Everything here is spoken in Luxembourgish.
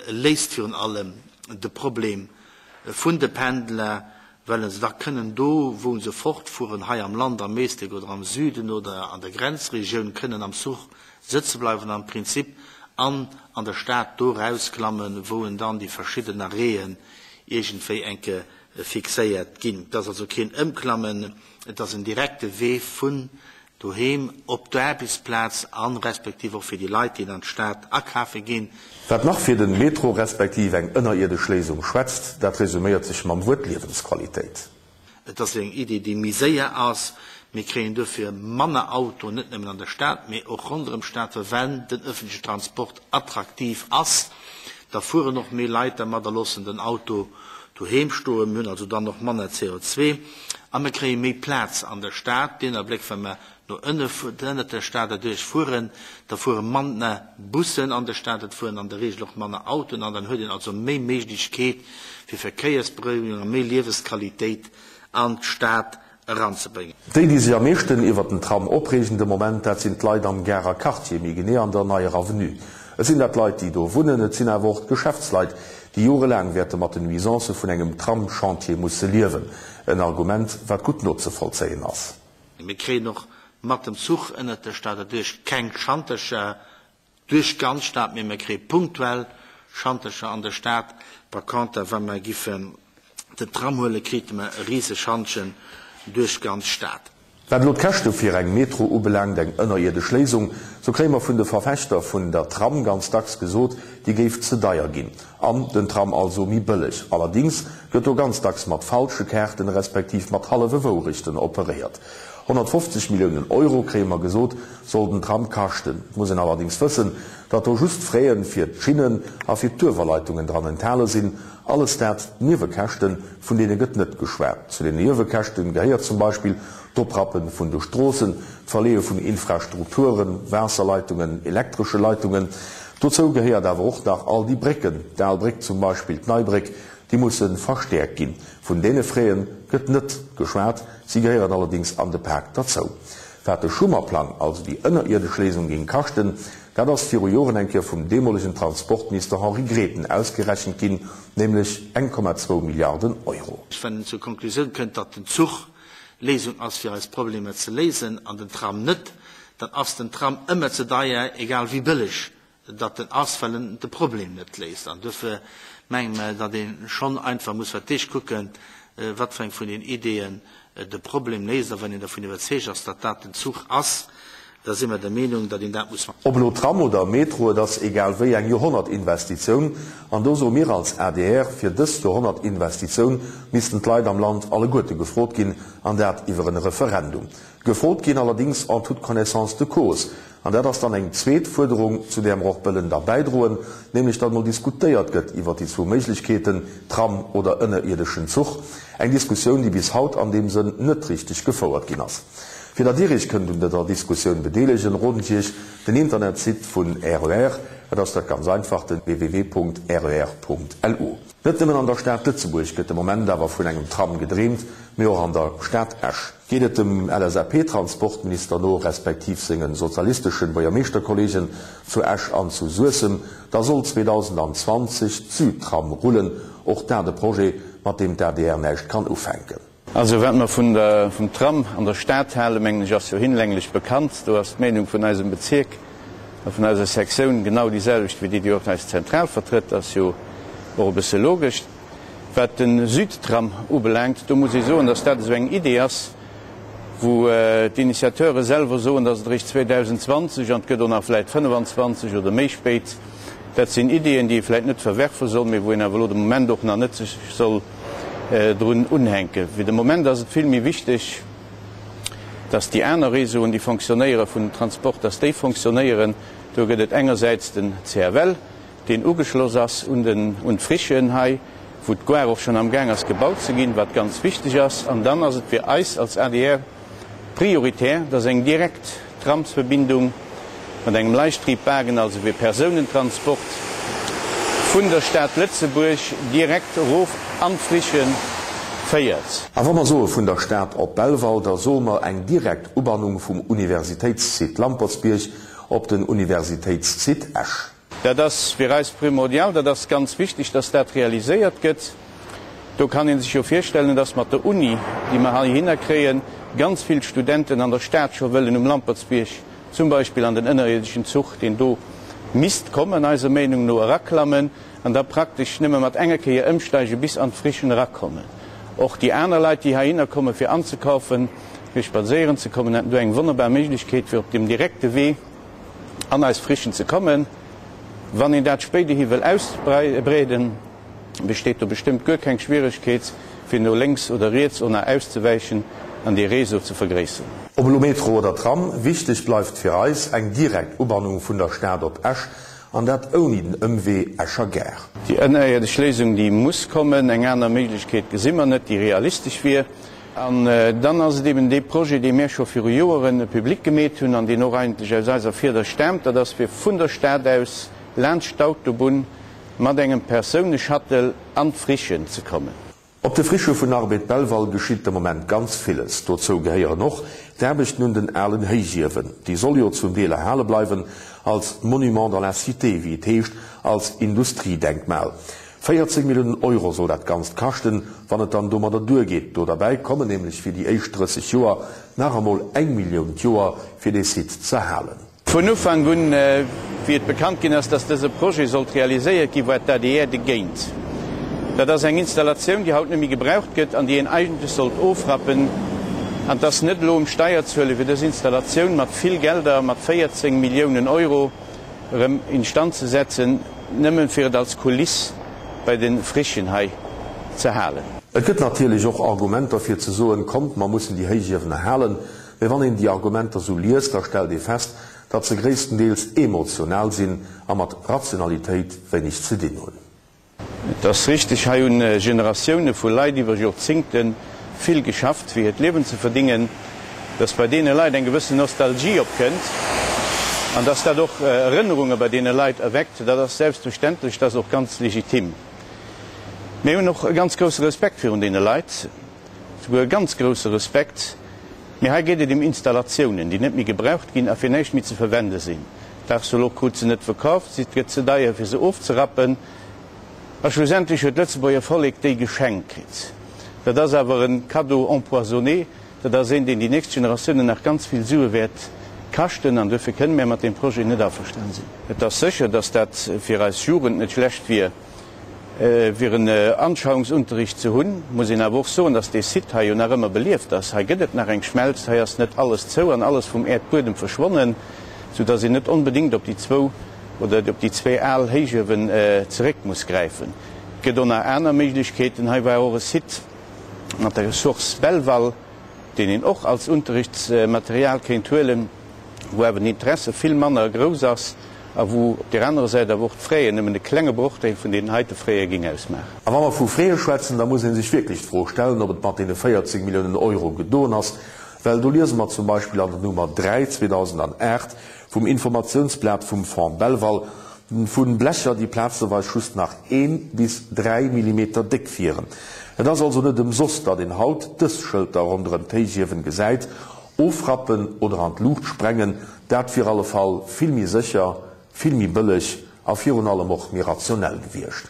E léist virun allem de Problem vun de Pendler, well se da kënnen do, wou se fortfueren, hei am Land am Éislek oder am Süden oder an der Grenzregioun, kënnen am Zuch sëtze bleiwen am Prinzip an an der Stad do erausklammen, wou en dann déi verschidden Arrêten iergendwéi enke fixéiert ginn. Et ass also keen Ëmklammen, et ass en direkte Wee vun doheem op d'Aarbechtsplaz an respektiv och fir déi Leit, déi an d'Stad akafe ginn. Wat nach fir den Metro respektiv eng ënnerierdesch Léisung schwätzt, dat resuméiert sech mam Wuert Liewensqualitéit. Et ass eng Iddi, déi méi séier ass. Mir kréien duerfir manner Autoen, net nëmmen an der Stad, mee och ronderëm d'Stad, well wenn den ëffentlechen Transport attraktiv ass, da fueren och méi Leit dermat a loossen den Auto doheem stoen. Mir hunn also dann och manner CO2 a mir kréie méi Plaz an der Stad. Deen Abléck, wa mer no ënne ënnert der Stad erduerch fueren, da fuere manner Bussen an der Stad, et fueren an der Regel och manner Autoen an dann huet een also méi Méiglechkeet fir Verkéiersberouegung a méi Liewesqualitéit an d'Stad eranzebréngen. Déi, déi sech am meeschten iwwert den Tram opreegen de Moment, dat sinn d'Leit am Garer Quartier, méi genee an der Neier Avenue. Et sinn dat Leit, déi do wunnen, et sinn awer och d'Geschäftsleit, déi jorelaang wäerte mat den Nuisancë vun engem Tramschantier musse liewen. En Argument, wat gutt nozevollzéien ass. Mir kréien och mat dem Zuch ënnert der Stad erduerch keng Schantercher duerch d'ganz Stad, mee mir kréie punktuell Schantercher an der Stad. Par conter, wa mer giffen den Tram huelen, krite mer e rise Schantjen duerch d'ganz Stad. Wat elo d'Käschte fir eng Metro ubelaangt, eng ënnerierdesch Léisung, sou kréie mer vun de Verfechter vun der Tram ganz dacks gesot, déi géif ze deier ginn an den Tram also méi bëlleg. Allerdings gëtt do ganz dacks mat falsche Kaarten, respektiv mat hallwe Wourechten operéiert. 150 Milliounen Euro, kréie mer gesot, soll den Tram kaschten. Et muss een allerdings wëssen, datt do just d'Fraie fir d'Schinnen a fir d'Uewerleitungen dran enthale sinn. Alles dat Niewekäschten, vun deene gëtt net geschwat. Zu den Niewekäschten gehéiert zum Beispill d'Oprappe vun de Stroossen, d'Verleeë vun Infrastrukturen, Waasserleitungen, elektresche Leitungen. Dozou gehéiert awer och nach all déi Brécken, d'Al Bréck zum Beispill, d'Nei Bréck, déi musse verstäerkt ginn. Vun deene Fräe gëtt net geschwat, si gehéieren allerdéngs an de Pak derzou. Wat de Schumerplang, also déi ënnerierdesch Léisung géing kaschten, Dat ass viru Joren eng Kéier vum deemolegen Transportminister Henri Grethen ausgerechent ginn, nämlech 1,2 Milliarden Euro. Wann een zur Konklusioun kënnt, datt den Zuch d'Léisung ass fir eis Problemer ze léisen an den Tram net, dann ass den Tram ëmmer ze deier, egal wéi bëlleg datt en ass, well en de Problem net léist. An duerfir menge mer, datt ee schonn einfach muss fir d'éischt kucken, wat fir eng vun den Ideeën de Problem léist. A wann een dervun iwwerzeegt ass, datt dat den Zuch ass, da si mer der Meenung, datt een dat muss maachen. Ob elo Tram oder Metro, et ass egal wéi eng Joerhonnertinvestitioun. An do soe mir als adr, fir dës Joerhonnertinvestitioun missten d'Leit am Land alleguerte gefrot ginn, an dat iwwer en Referendum. Gefrot ginn allerdings en toute connaissance de cause. An dat ass dann eng zweet Fuerderung, zu där mer och wëllen da bäidroen, nämlech datt mol diskutéiert gëtt iwwer déi zwou Méiglechkeeten, Tram oder ënnerierdeschen Zuch. Eng Diskussioun, déi bis haut an deem Sënn net richteg gefouert ginn ass. Fir datt Dir Iech kënnt un dëser Diskussioun bedeelegen, roden ech Iech den Internetsite vun RER, et ass dat ganz einfach, den www.rer.lu. Net nëmmen an der Stad Lëtzebuerg gëtt de Moment awer vun engem Tram gedreemt, mee och an der Stad Esch. Geet et dem LSAP-Transportminister no, respektiv sengen sozialisteschen Buergermeeschterkollegen zu Esch an zu Suessem, da soll 2020 d'Südtram rullen. Och dat e Projet, mat deem d'ADR näischt kann ufänken. Also wat mer vun der, vum Tram an der Stad halen, mengen ech, ass jo hinlänglech bekannt. Do ass d'Meenung vun eisem Bezierk a vun eiser Sektioun genau déi selwecht wéi déi, déi och eis Zentral vertrëtt. Ass jo och e bësse logesch. Wat de Südtram ubelaangt, do muss ee soen, dass dat esou eng Idee ass, wou d'Initiateure selwer soen, dass et eréischt 2020, an et gëtt och nach vläicht 25 oder méi spéit, dat sinn Ideeën, déi ee vläicht net verwerfe soll, mee wou een awer elo de Moment och nach net sech soll drun unhänken. Fir de Moment ass et vill méi wichteg, dass déi aner Réseauen, déi fonctionnéiere vun Transport, dass déi fonctionnéieren. Do gëtt et engersäits den CFL, deen ugeschloss ass un den, un d'Frichen hei, wou d'Gare och schonn amgaang ass gebaut ze ginn, wat ganz wichteg ass. An dann ass et fir eis als adr prioritär, dass eng direkt Tramsverbindung mat engem Leichttriebwagen, also fir Persounentransport, vun der Stad Lëtzebuerg direkt erof an d'Frichen féiert. A wa mer soe vun der Stad op Belval, da soe mer eng direkt Ubannung vum Universitéitssite Lampertsbierg op den Universitéitssite Esch. Dat ass fir eis primordial, dat ass ganz wichteg, dass dat realiséiert gëtt. Do kann ee sech jo virstellen, dass mat der Uni, déi mer heihinner kréien, ganz vill Studenten an der Stad scho wëllen um Lampertsbierg zum Beispill an den ënnerierdeschen Zuch, deen do misst kommen, eiser Meenung no, eraklammen an da praktesch nëmme mat enger Kéier ëmsteige bis an d'Frichen erakommen. Och déi aner Leit, déi heihinner komme fir anzekaufen, fir spadséieren ze kommen, hätten do eng wonnerbar Méiglechkeet, fir op dem direkte Wee an eis Frichen ze kommen. Wann een dat spéiderhi wëll ausbreeden, besteet do bestëmmt guer keng Schwieregkeet, fir no lénks oder riets ona auszewäichen an dee Réseau ze vergréisseren. Ob elo Metro oder Tram, wichteg bleift fir eis eng direkt Ubannung vun der Stad op Esch, an dat ouni den Ëmwee Escher Gare. Déi ënnerierdesch Léisung, déi muss kommen. Eng aner Méiglechkeet gesi mer net, déi realistesch wier. An dann ass et eben dee Projet, dee mir scho viru Joeren public gemeet hunn an deen och eigentlech aus eiser Fieder staamt, dat ass fir vun der Stad aus laanscht d'Autobunn mat engem Persoune-Shuttle an d'Frichen ze kommen. Op de Frichë vun Arbed Belval geschitt de Moment ganz villes. Dozou gehéieren och d'Aarbechten un den alen Héichiewen. Déi soll jo zum Deel erhale bleiwen, als Monument dans la cité, wéi et heescht, als Industriedenkmal. 14 Milliounen Euro soll dat Ganzt kaschten, wann et dann domadder duergeet. Do derbäi kommen nämlech fir déi éischt 30 Joer nach emol eng Millioun d'Joer, fir dee Site z'erhalen. Vun Ufank un, wéi et bekannt ginn ass, dass dëse Projet sollt realiséiert ginn, war d'ADR degéint. Dat ass eng Installatioun, déi haut net méi gebraucht gëtt an déi een eigentlech sollt ofrappen. An et ass net elo um Steierzuele fir dës Installatioun mat vill Gelder, mat 14 Milliounen Euro, erëm instand ze setzen, nëmmen fir et als Kuliss bei de Frichen hei ze halen. Et gëtt natierlech och Argumenter fir ze soen, kommt mer mussen déi Héichiewen erhalen. Mee wann een déi Argumenter sou liest, da stellt ee fest, datt se gréisstendeels emotional sinn a mat Rationalitéit wéineg ze dinn hunn. Et ass richteg, hei hu Generatioune vu Leit iwwer Jorzingte vill geschafft, fir hiert Liewen ze verdingen. Dass bei deene Leit eng gewëssen Nostalgie opkënnt an dass dat och Erënnerunge bei deene Leit erweckt, dat ass selbstverständlech, dat ass och ganz legitim. Mir hunn och e ganz grousse Respekt virun deene Leit. Souguer e ganz grousse Respekt. Mee hei geet et ém Installatiounen, déi net méi gebraucht ginn a fir näischt méi ze verwende sinn. D'Arcelor krut se net verkauft, si gëtt ze deier fir se ofzerappen a schlussendlech huet d'Lëtzebuerger Vollek déi geschenkt kritt. Dat ass awer e Cadeau empoisonné, dat ass een, deen déi nächst Generatiounen nach ganz vill Sue wäert kaschten an duerfir kënne mär mat deem Projet net averstane sinn. Et ass sécher, dass dat fir eis Jugend net schlecht wier. Fir en Anschauungsunterricht ze hunn, muss een awer och soen, dass dee Site hei jo nach ëmmer belieft ass. Hei gëtt et nach eng Schmelz, hei ass net alles zou an alles vum Äerdbuedem verschwonnen, soudass een net onbedéngt op déi zwou oder op déi zwee al Héichuewen zeréck muss gräifen. Et gëtt och nach aner Méiglechkeeten. Hei war och e Site mat der Ressource Belval, deen een och als Unterrichtsmaterial kéint huelen, wou awer den Interesse vill manner grouss ass a wou op där anerer Säit awer och d'Fraien nëmmen e klenge Brochdeel vun deenen heite Fraie géing ausmaachen. A wa mer vu Fraie schwätzen, da muss ee sech wierklech d'Fro stellen, ob et mat deene 14 Milliounen Euro gedoen ass, well do liese mer zum Beispill an der Nummer 3, 2008 vum Informationsblat vum Fonds Belval vu Blecher, déi plazeweis just nach een bis 3 Millimeter déck wieren. Et ass also net ëmsoss, datt een haut dës Schëlter ronderëm d'Héichiewen gesäit. Ofrappen oder an d'Luucht sprengen, dat wier alle Fall vill méi sécher, vill méi bëlleg a virun allem och méi rationell gewiescht.